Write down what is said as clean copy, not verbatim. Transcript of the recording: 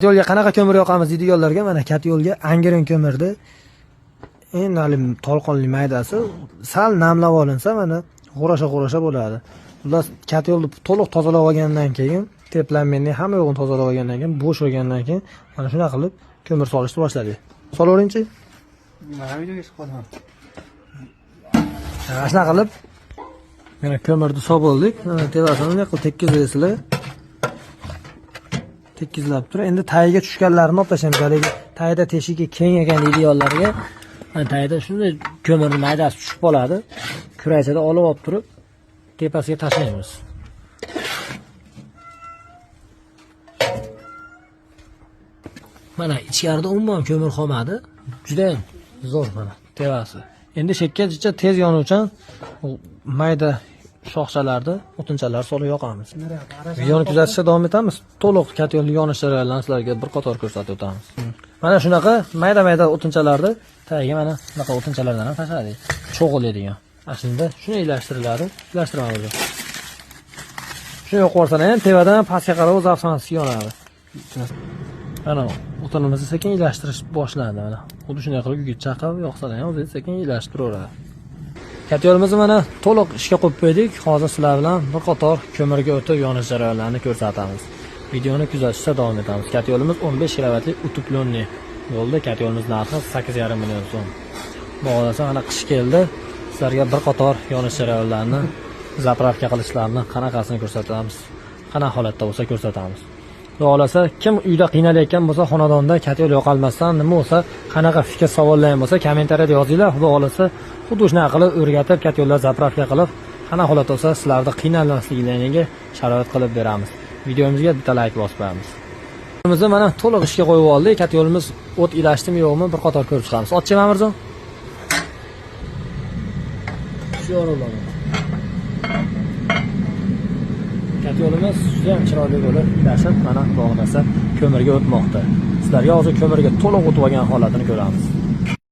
Yo'lga qanaqa ko'mir yoqamiz deydiganlarga mana kat yo'lga angirin ko'mirni eng hali tolqonli maydasi sal namlab olinsa mana g'urasha bo'ladi. Xullas kat yo'lni to'liq tozalab olgandan keyin teplanmeni hamma yo'g'ini tozalab olgandan keyin bo'sh bo'lgandan keyin mana shunaqa qilib ko'mir solishni boshladik. Solaveringchi. Mana videoga chiqib qoldim. Mana shunaqa qilib mana ko'mirni solib oldik. Mana tepasini bunday qilib tekkizlaysizlar. Tekkizlab turib, endi tagiga tushganlarini olib tashlaymiz. Haligi tagida teshigi keng ekan deydiganlarga, mana tagida shunday ko'mirni maydasi tushib qoladi. Kuraychada olib olib turib tepasiga tashlaymiz. Mana ichkarida umuman ko'mir qolmadi. Juda ham zo'r mana tepasi. Endi chekkacha tez yonuvchan mayda shoxchalarni, o'tinchalar solib yoqamiz. Videoni kuzatishda davom etamiz. To'liq kat yo'lni yonish jarayonlarini sizlarga bir qator ko'rsatib o'tamiz. Mana shunaqa mayda-mayda o'tinchalarni tagiga mana shunaqa o'tinchalardan ham tashladik. Cho'g'iladigan. Aslida shuni ilashtiriladi, ilashtiramiz. Shuni yoqib yuborsalar ham tepadan pastga qarab o'zi avtomatik yonadi. Mana o'tinimizni sekin ilashtirish boshlandi mana. Xuddi shunday qilib yugit chaqib yoqsalar ham o'zi sekin ilashib turaveradi. Kat yo'limizni mana to'liq ishga qo'yib qo'ydik. Hozir sizlar bilan bir qator ko'mirga o'tib yonish jarayonlarini ko'rsatamiz. Videoni kuzatishda davom etamiz. Kat yo'limiz 15 kilovatli utuplenniy bo'ldi. Kat yo'limiz narxi 8,5 million so'm. Xudo xohlasa mana qish keldi. Sizlarga bir qator yonish jarayonlarini, zapravka qilishlarini qanaqasini ko'rsatamiz. Qanaqa holatda bo'lsa ko'rsatamiz. Xudo xohlasa kim uyda qiynalayotgan bo'lsa, xonadonda kat yo'l yoqolmasdan nima bo'lsa, qanaqa fikr savollar ham bo'lsa, kommentariyada yozinglar. Xudo xohlasa xuddi shunaqa qilib o'rgatib, kat yo'llar zapravka qilib, qanaqa holatda bo'lsa sizlarni qiynalmasliklaringiga sharoit qilib beramiz. Videomizga bitta like bosib qo'yamiz. Bizni mana to'liq ishga qo'yib oldik. Kat yo'limiz o't ilashdimi yo'qmi bir qator ko'rib chiqamiz. Otchi Mamirjon. Shu yorug'ladi. Kat yo'limiz juda ham chiroyli bo'lib ilashib, mana xudo xohlasa ko'mirga o'tmoqda. Sizlarga hozir ko'mirga to'liq o'tib olgan holatini ko'ramiz.